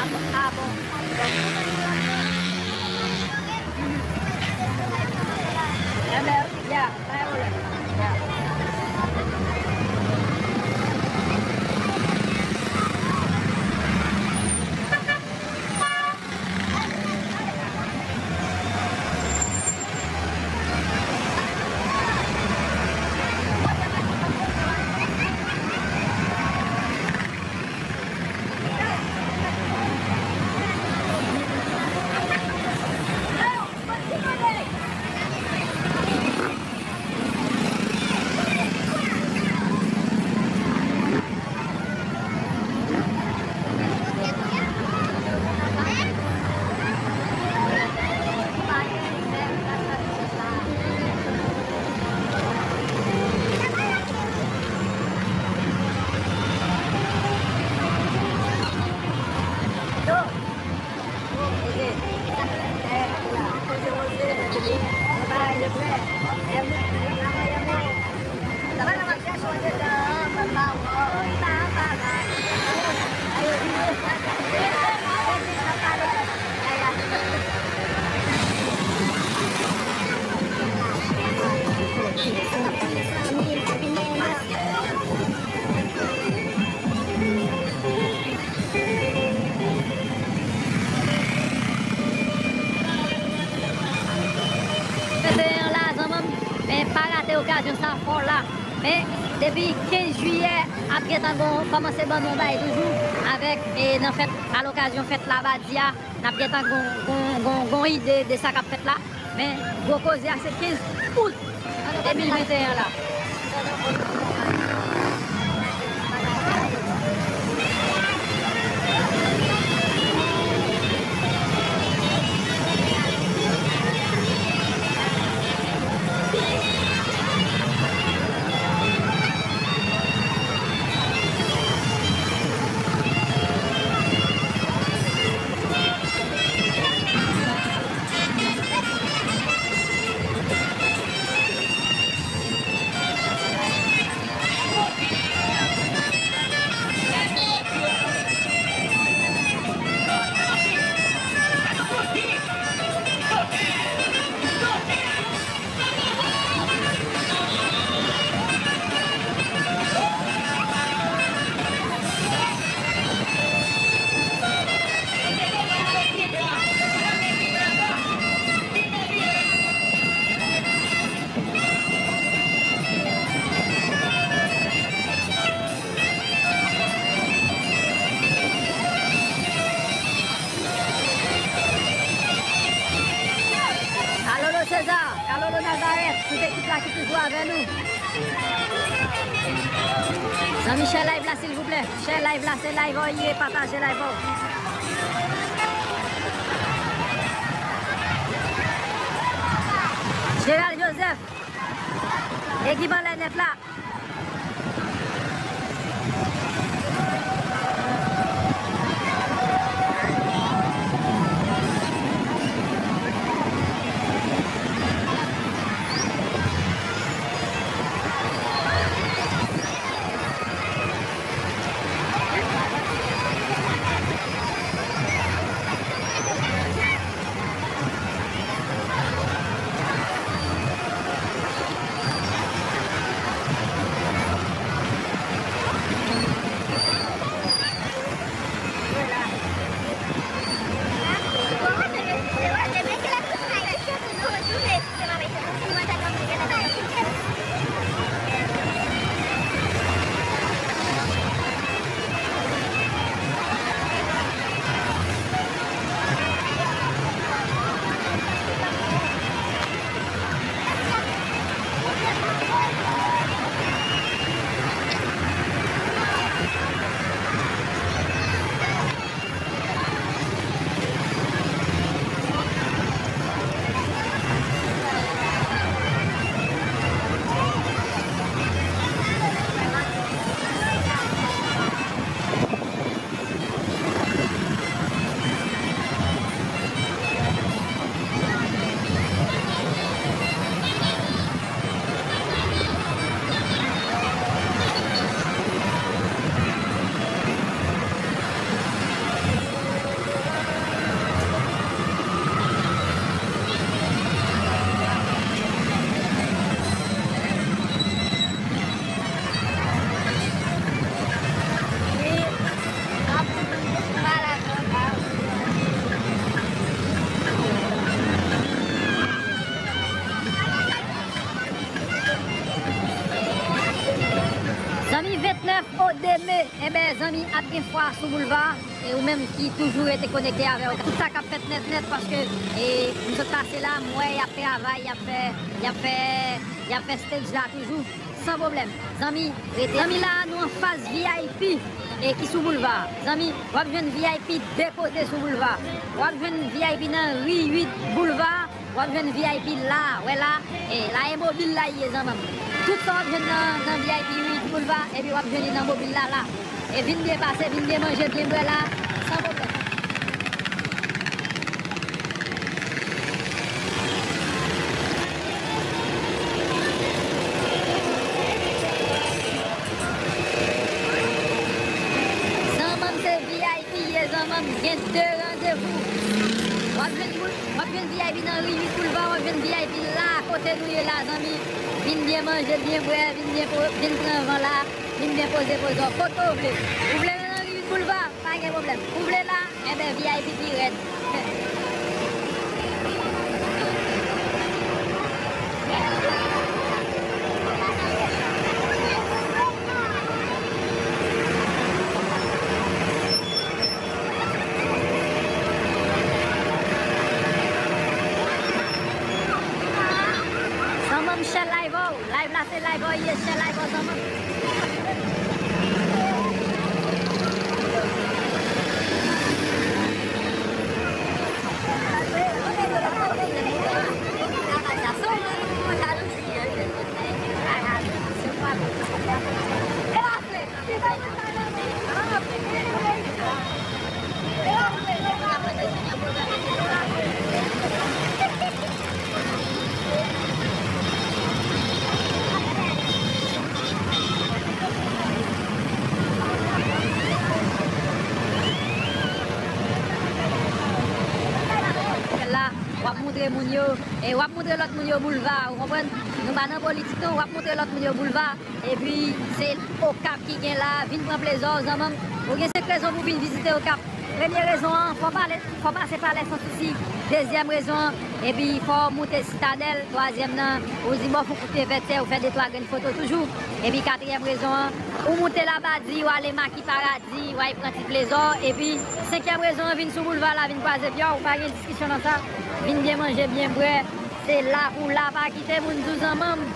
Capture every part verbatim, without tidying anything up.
Ah bon. Enben, ya, pa gen pwoblèm. Ya. Venteyen an la, zanmi m, men pa rate okazyon sa fò la. Men, depi kenz jiyè, ap gentan gon, kòmanse ban nou yon bagay toujou, avèk, e, nan fèt, alokazyon fèt Labadi a, n ap gentan gon, gon, gon, gon ide de sa k ap fèt la. Men, gwo koze a, se kenz out de mil venteyen la. Kalolo César, Kalolo Nazareth, tout ekip la ki toujou avè nou. Zanmi, share live la, silvouplè. Share live la, se live ou ye, pataje live ou. Gérald Joseph, ekip anlè nèt la. Deme, enben, zanmi, ap gen fwa sou boulva. E ou menm ki toujou rete konekte avè Okap. Tout sa k ap fèt nèt nèt, paske, e, m sot pase la, m wè y ap travay, y ap fè, y ap fè, y ap fè stage la toujou, san pwoblèm. Zanmi, rete. Zanmi, la, nou anfas V I P, e, ki sou boulva. Zanmi, w ap jwenn V I P de kote sou boulva. W ap jwenn V I P nan ri uit boulva. W ap jwenn V I P la, wè la, e, la e mobil la ye, zanmanm. Tout sa w ap jwenn nan, nan V I P uit boulva, epi w ap jwenn li nan mobil la, la. E vin byen pase, vin byen manje, byen bwè la, san pwoblèm. Zanmanm se V I P ye, zanmanm gen de randevou. W ap jwenn, w ap jwenn V I P nan ri uit boulva, w ap jwenn V I P la kote nou ye la, zanmi. Vin byen manje, byen bwè, vin byen po-, vin pran van la, vin byen poze koze w kote w vle. Ou vle nan ri uit boulva? Pa gen pwoblèm. Ou vle la? Enben, V I P pi rèd. Zanmanm, share live ou. Live la se live ou ye, share live ou, zanmanm. La, w ap montre moun yo, e w ap montre lòt moun yo boulva, ou konprann? Nou pa nan politik non, w ap montre lòt moun yo boulva. Epi, se Okap ki gen la, vin pran plezi w, zanmanm. Ou gen senk rezon pou vin vizite Okap. Premye rezon an, fò pale, fò pase Palè Sansousi. Dezyèm rezon an, epi fò w moute Sitadèl. Twazyèm nan, ou di bò Foukoute Vètyè, ou fè de twa grenn foto toujou. Epi katriyèm rezon an, ou moute Labadi, ou ale Maki Paradi, ou al pran ti plezi w. Epi, senkyèm rezon an, vin sou boulva la, vin kwaze pye w, ou pa gen diskisyon nan sa. Vin byen manje, byen bwè. Se la pou la, pa kite moun di w zanmanm.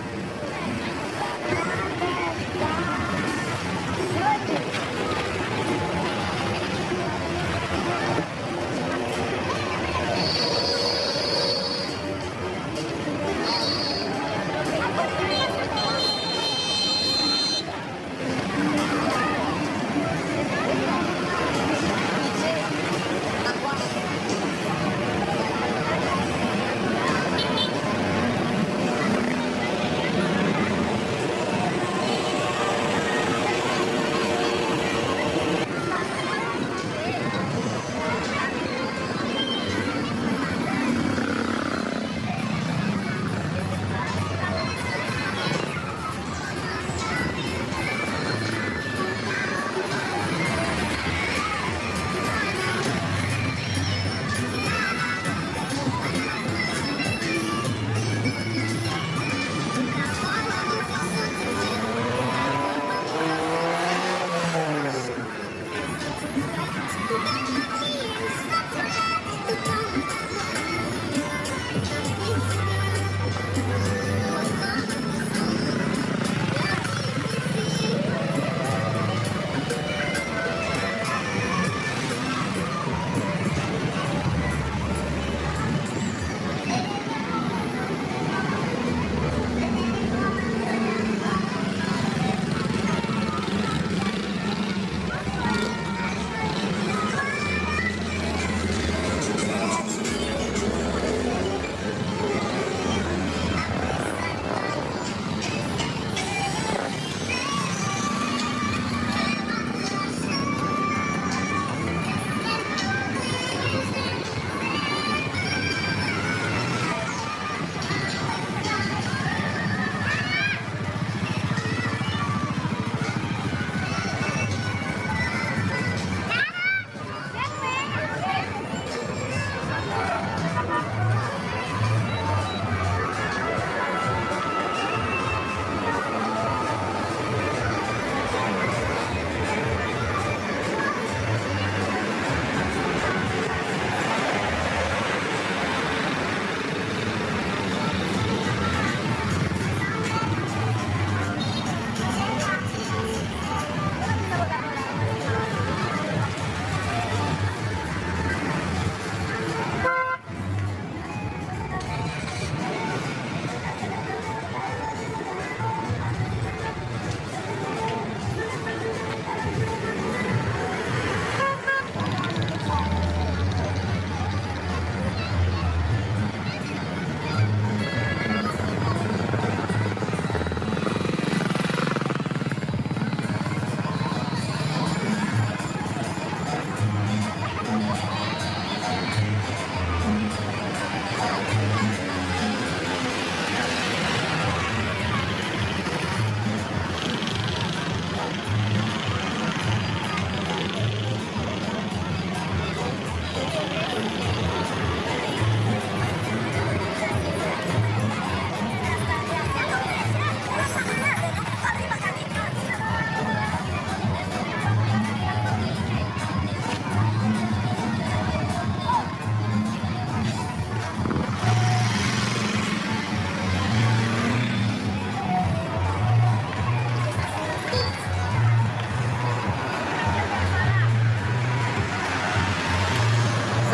N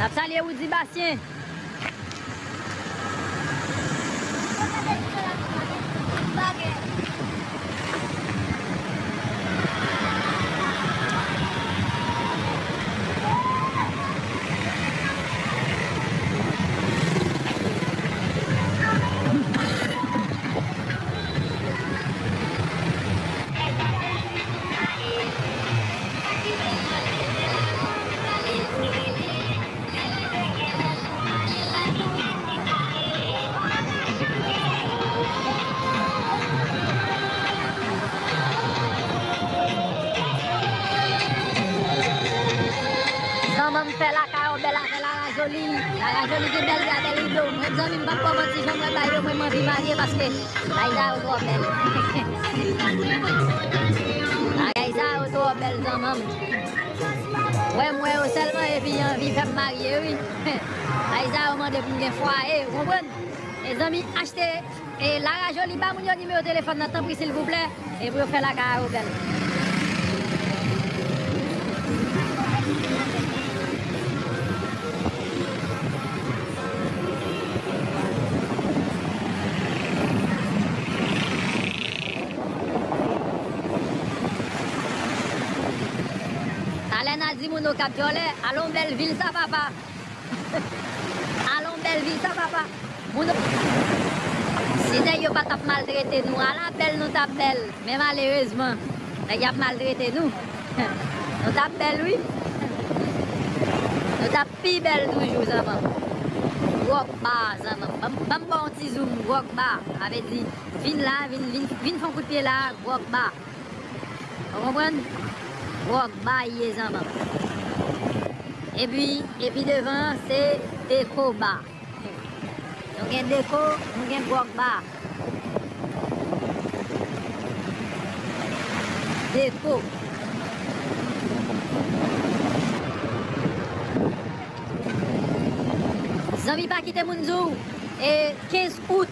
ap salye Woody Bastien. Zanmanm fè lakay ou bèl avè Lara Jolie. Lara Jolie gen bèl ri a bèl rido. Mwen zanmi m pa pran manti jan mwen ba yo, mwen m anvi marye paske bagay sa yo twò bèl. Bagay sa yo twò bèl zanmanm. Wè m wè yo sèlman epi anvi fè m marye wi. Bagay sa yo mande pou m gen fwaye, ou konprann? Mezanmi, achte, e, Lara Jolie, ba moun yo nimewo telefòn nan, tanpri, silvouplè, e pou yo fè lakay yo bèl. Talè n a di moun Okap djòlè, alon bèl vil sa, papa. Alon bèl vil sa, papa. Moun, si nèg yo pa t ap maltrete nou, ala bèl nou t ap bèl. Men malerezman, nèg y ap maltrete nou. Nou t ap bèl, wi. Nou t ap pi bèl toujou, zanmanm. Gwòg ba, zanmanm. Ban m, ban m ba w yon ti zoom, gwòg ba. Sa vle di, vin la, vin, vin, vin fè yon kout pye la, gwòg ba. Ou konprann? Gwòg ba ye zanmanm. Epi, epi devan, se deko ba. Nou gen deko, nou gen gwòg ba. Deko. Zanmi, pa kite moun di w, e, kenz out,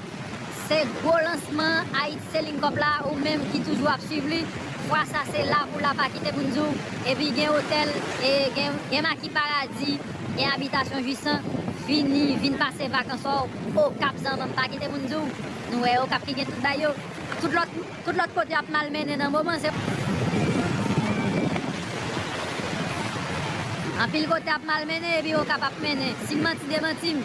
se gwo lansman Haiti Selling Cup la, ou menm ki toujou ap swiv li, fwa sa se la pou la, pa kite moun di w. Epi gen otèl, e, gen, gen Maki Paradi, gen Abitasyon Jwisan, vini, vin pase vakans ou Okap, zanmanm, pa kite moun di w. Nou wè Okap ki gen tout bagay yo. Tout lòt, tout lòt kote ap malmennen nan moman, se anpil kote ap malmennen, epi Okap ap mennen. Si m manti, demanti m.